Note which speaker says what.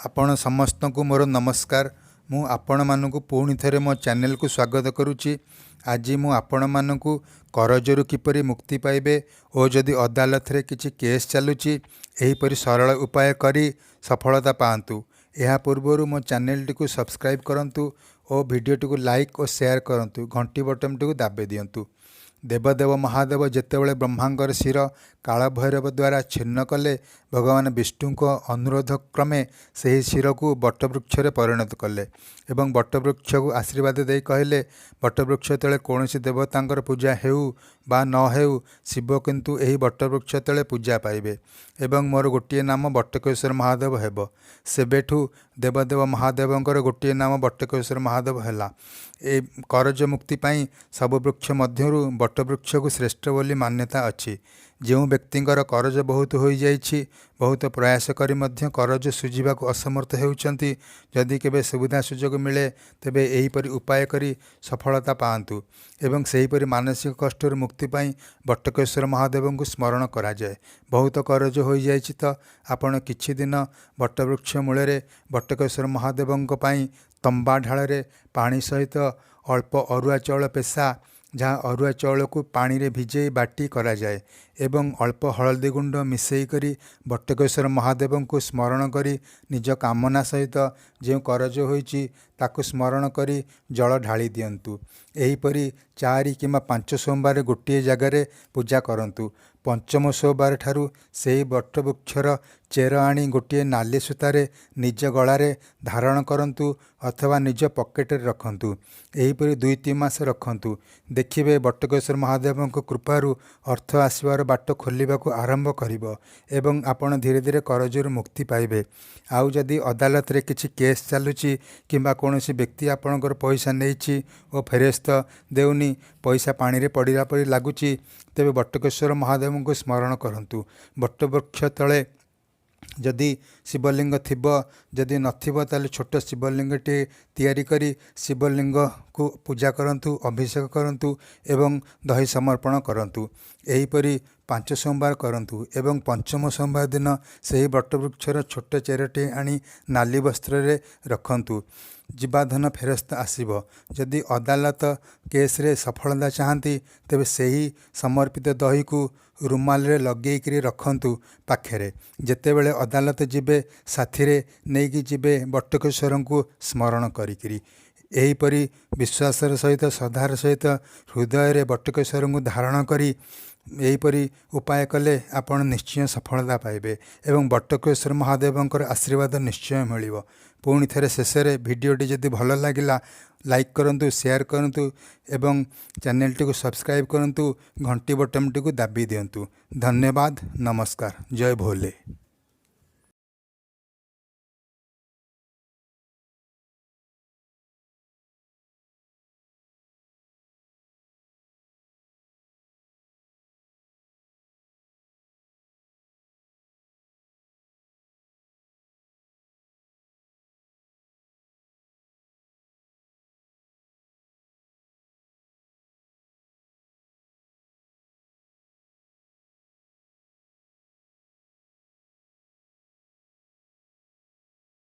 Speaker 1: ଆପଣ ସମସ୍ତଙ୍କୁ ମୋର ନମସ୍କାର। ମୁଁ ଆପଣମାନଙ୍କୁ ପୁଣି ଥରେ ମୋ ଚ୍ୟାନେଲକୁ ସ୍ୱାଗତ କରୁଛି। ଆଜି ମୁଁ ଆପଣମାନଙ୍କୁ କରଜରୁ କିପରି ମୁକ୍ତି ପାଇବେ ଓ ଯଦି ଅଦାଲତରେ କିଛି କେସ୍ ଚାଲୁଛି, ଏହିପରି ସରଳ ଉପାୟ କରି ସଫଳତା ପାଆନ୍ତୁ। ଏହା ପୂର୍ବରୁ ମୋ ଚ୍ୟାନେଲଟିକୁ ସବସ୍କ୍ରାଇବ୍ କରନ୍ତୁ ଓ ଭିଡ଼ିଓଟିକୁ ଲାଇକ୍ ଓ ସେୟାର କରନ୍ତୁ। ଘଣ୍ଟି ବଟନଟିକୁ ଦାବି ଦିଅନ୍ତୁ। ଦେବଦେବ ମହାଦେବ ଯେତେବେଳେ ବ୍ରହ୍ମାଙ୍କର ଶିର କାଳଭୈରବ ଦ୍ୱାରା ଛିନ୍ନ କଲେ, ଭଗବାନ ବିଷ୍ଣୁଙ୍କ ଅନୁରୋଧ କ୍ରମେ ସେହି ଶିରକୁ ବଟବୃକ୍ଷରେ ପରିଣତ କଲେ ଏବଂ ବଟବୃକ୍ଷକୁ ଆଶୀର୍ବାଦ ଦେଇ କହିଲେ, ବଟବୃକ୍ଷ ତଳେ କୌଣସି ଦେବତାଙ୍କର ପୂଜା ହେଉ ବା ନ ହେଉ, ଶିବ କିନ୍ତୁ ଏହି ବଟବୃକ୍ଷ ତଳେ ପୂଜା ପାଇବେ ଏବଂ ମୋର ଗୋଟିଏ ନାମ ବଟକେଶ୍ୱର ମହାଦେବ ହେବ। ସେବେଠୁ ଦେବଦେବ ମହାଦେବଙ୍କର ଗୋଟିଏ ନାମ ବଟକେଶ୍ୱର ମହାଦେବ ହେଲା। ଏ କରଜ ମୁକ୍ତି ପାଇଁ ସବୁ ବୃକ୍ଷ ମଧ୍ୟରୁ ବଟବୃକ୍ଷକୁ ଶ୍ରେଷ୍ଠ ବୋଲି ମାନ୍ୟତା ଅଛି। ଯେଉଁ ବ୍ୟକ୍ତିଙ୍କର କରଜ ବହୁତ ହୋଇଯାଇଛି, ବହୁତ ପ୍ରୟାସ କରି ମଧ୍ୟ କରଜ ଶୁଝିବାକୁ ଅସମର୍ଥ ହେଉଛନ୍ତି, ଯଦି କେବେ ସୁବିଧା ସୁଯୋଗ ମିଳେ, ତେବେ ଏହିପରି ଉପାୟ କରି ସଫଳତା ପାଆନ୍ତୁ। ଏବଂ ସେହିପରି ମାନସିକ କଷ୍ଟରୁ ମୁକ୍ତି ପାଇଁ ବଟକେଶ୍ୱର ମହାଦେବଙ୍କୁ ସ୍ମରଣ କରାଯାଏ। ବହୁତ କରଜ ହୋଇଯାଇଛି ତ ଆପଣ କିଛି ଦିନ ବଟବୃକ୍ଷ ମୂଳରେ ବଟକେଶ୍ୱର ମହାଦେବଙ୍କ ପାଇଁ ତମ୍ବା ଢାଳରେ ପାଣି ସହିତ ଅଳ୍ପ ଅରୁଆ ଚାଉଳ ପେଶା, ଯାହା ଅରୁଆ ଚାଉଳକୁ ପାଣିରେ ଭିଜେଇ ବାଟି କରାଯାଏ, ଏବଂ ଅଳ୍ପ ହଳଦୀ ଗୁଣ୍ଡ ମିଶାଇ କରି ବଟକେଶ୍ୱର ମହାଦେବଙ୍କୁ ସ୍ମରଣ କରି ନିଜ କାମନା ସହିତ ଯେଉଁ କରଜ ହୋଇଛି ତାକୁ ସ୍ମରଣ କରି ଜଳ ଢାଳି ଦିଅନ୍ତୁ। ଏହିପରି 4 କିମ୍ବା 5 ସୋମବାର ଗୋଟିଏ ଜାଗାରେ ପୂଜା କରନ୍ତୁ। ପଞ୍ଚମ ସୋମବାର ଠାରୁ ସେହି ବଟବୃକ୍ଷର ଚେର ଆଣି ଗୋଟିଏ ନାଲି ସୂତାରେ ନିଜ ଗଳାରେ ଧାରଣ କରନ୍ତୁ ଅଥବା ନିଜ ପକେଟରେ ରଖନ୍ତୁ। ଏହିପରି 2-3 ମାସ ରଖନ୍ତୁ। ଦେଖିବେ, ବଟକେଶ୍ୱର ମହାଦେବଙ୍କ କୃପାରୁ ଅର୍ଥ ଆସିବାର ବାଟ ଖୋଲିବାକୁ ଆରମ୍ଭ କରିବ ଏବଂ ଆପଣ ଧୀରେ ଧୀରେ କରଜରୁ ମୁକ୍ତି ପାଇବେ। ଆଉ ଯଦି ଅଦାଲତରେ କିଛି କେସ୍ ଚାଲୁଛି କିମ୍ବା କୌଣସି ବ୍ୟକ୍ତି ଆପଣଙ୍କର ପଇସା ନେଇଛି ଓ ଫେରସ୍ତ ଦେଉନି, ପଇସା ପାଣିରେ ପଡ଼ିଲା ପରି ଲାଗୁଛି, ତେବେ ବଟକେଶ୍ୱର ମହାଦେବଙ୍କୁ ସ୍ମରଣ କରନ୍ତୁ। ବଟବୃକ୍ଷ ତଳେ ଯଦି ଶିବଲିଙ୍ଗ ଥିବ, ଯଦି ନଥିବ ତାହେଲେ ଛୋଟ ଶିବଲିଙ୍ଗଟିଏ ତିଆରି କରି ଶିବଲିଙ୍ଗକୁ ପୂଜା କରନ୍ତୁ, ଅଭିଷେକ କରନ୍ତୁ ଏବଂ ଦହି ସମର୍ପଣ କରନ୍ତୁ। ଏହିପରି 5 ସୋମବାର କରନ୍ତୁ ଏବଂ ପଞ୍ଚମ ସୋମବାର ଦିନ ସେହି ବଟବୃକ୍ଷର ଛୋଟ ଚେରଟିଏ ଆଣି ନାଲି ବସ୍ତ୍ରରେ ରଖନ୍ତୁ। ଯିବା ଧନ ଫେରସ୍ତ ଆସିବ। ଯଦି ଅଦାଲତ କେସ୍ରେ ସଫଳତା ଚାହାନ୍ତି, ତେବେ ସେହି ସମର୍ପିତ ଦହିକୁ ରୁମାଲରେ ଲଗେଇକରି ରଖନ୍ତୁ ପାଖରେ। ଯେତେବେଳେ ଅଦାଲତ ଯିବେ, ସାଥିରେ ନେଇକି ଯିବେ ବଟକେଶ୍ୱରଙ୍କୁ ସ୍ମରଣ କରିକିରି। ଏହିପରି ବିଶ୍ୱାସର ସହିତ, ଶ୍ରଦ୍ଧାର ସହିତ ହୃଦୟରେ ବଟକେଶ୍ୱରଙ୍କୁ ଧାରଣ କରି ଏହିପରି ଉପାୟ କଲେ ଆପଣ ନିଶ୍ଚୟ ସଫଳତା ପାଇବେ ଏବଂ ବଟକେଶ୍ୱର ମହାଦେବଙ୍କର ଆଶୀର୍ବାଦ ନିଶ୍ଚୟ ମିଳିବ। ପୁଣି ଥରେ ଶେଷରେ, ଭିଡ଼ିଓଟି ଯଦି ଭଲ ଲାଗିଲା, ଲାଇକ୍ କରନ୍ତୁ, ସେୟାର କରନ୍ତୁ ଏବଂ ଚ୍ୟାନେଲଟିକୁ ସବସ୍କ୍ରାଇବ୍ କରନ୍ତୁ। ଘଣ୍ଟି ବଟନଟିକୁ ଦାବି ଦିଅନ୍ତୁ। ଧନ୍ୟବାଦ, ନମସ୍କାର, ଜୟ ଭୋଲେ।